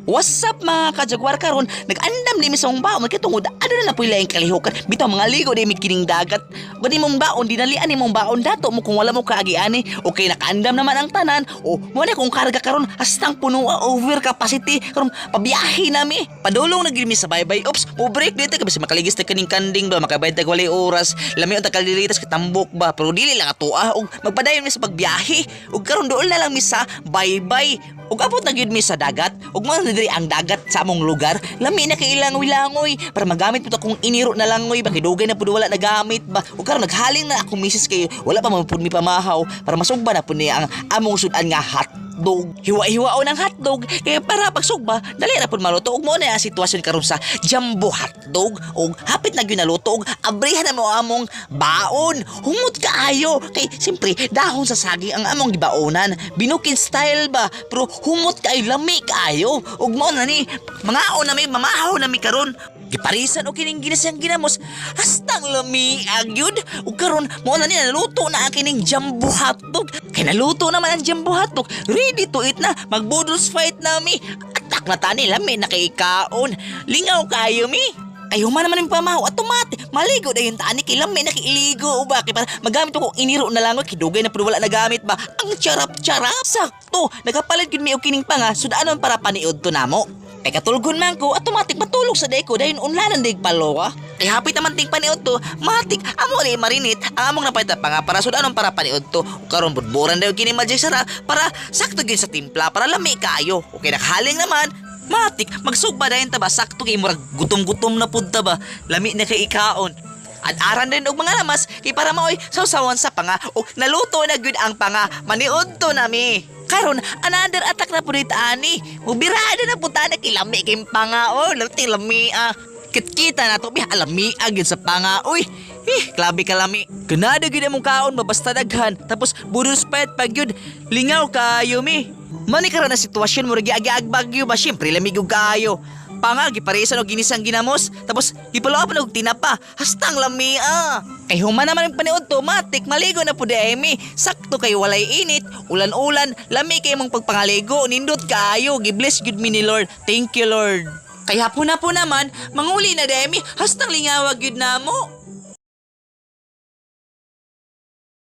What's up, mga kajagwar? Karon nag-andam ni mi sa mong baon kay tungod ano na napoy laing kalihukan. Bitaw mga ligo di mi kining dagat. Gani mong baon, dinalian ni mong baon dato mo kung wala mo kaagi ani. Okay, nakaandam naman ang tanan. O mo na kung karga karon hastang puno, over capacity. Karon pabiyahe nami. Padulong na gyud mi sa baybay. Oops, mo break dito kay basi makaligis ta kining kanding ba, makabayad tag walay oras. Lami unta kalilitas katambok ba, pero dili lang ato ah. Og magpadayon mi sa pagbiyahe. Ug karon dool na lang mi sa baybay. Ug abot na gyud mi sa dagat. Ug mao na diri ang dagat sa among lugar. Lami na kay ilangoy-langoy para magamit pud akong iniro na langoy ba, kay dugay na pud wala nagamit ba. Ug karon naghaling na akong misis kay wala pa man pud mi pamahaw para masugba na pud niya ang among sudan nga hotdog. Hiwa-hiwaon ang hotdog kay para pagsugba dali ra pud maluto. Ug mao na ang sitwasyon karon sa jumbo hotdog. Ug hapit na gyud naluto ug abrihan na mo among baon. Humot kaayo kay siyempre dahon sa saging ang among gibaonan. Binukid style ba, pero humot kaayo, lami kaayo. Ug mao na ni mangaon na mi, mamahaw na mi karon. Giparisan og kining ginisang ginamos hastang lami agyud. Ug karon mao na ni naluto na ang kining jumbo hotdog. Kay naluto naman ang jumbo hotdog, ready to eat na. Magboodles fight na mi. Atak na tani, lami na kay kaon. Lingaw kayo mi. Ay, human naman yung pamahaw, automatic maligo na yung tani kay lami na kiiligo ba, kay para magamit ko iniro na lang kay dugay na pero wala nagamit ba. Ang charap-charap, sakto nagapalit gyud mi og kining panga sudanon para paniud to namo. Kay katulgon man ko, automatic matulog sa deko dahil unlanan dig palowa. Kay hapit naman ting paniud to, matik amo ni marinit ang among napait pa nga para sudanon para paniud to. Ug karon budburan daw kini Magic Sarap para sakto gyud sa timpla para lami kaayo. Okay, nakahaling naman. Matik, magsugba dayon ta ba, sakto kay murag gutom-gutom na pud ta ba. Lami na kay ikaon. At aran din og mga lamas kay para maoy sawsawan sa panga og naluto na gyud ang panga. Maniud to nami. Karon another attack na pud ani. Mubirada na pud ta kay lami kay panga, oh, lami lami ah. Kitkita na to, bi alami gyud sa panga. Uy, eh, grabe ka lami. Ganado gyud among kaon mabasta daghan. Tapos budol pet pag gyud. Lingaw kayo mi. Mani karon na sitwasyon mo ragi agi bagyo ba, syempre lamig og kaayo. Panga giparisan og ginisang ginamos, tapos gipalo pa og tinapa hastang lami ah. Kay human naman ang paniud to, matik maligo na pud mi. Sakto kay walay init, ulan-ulan, lami kay mong pagpangaligo, nindot kaayo, gibless gyud mi ni Lord. Thank you, Lord. Kay hapon na po naman, manguli na demi, hastang lingawag gyud namo.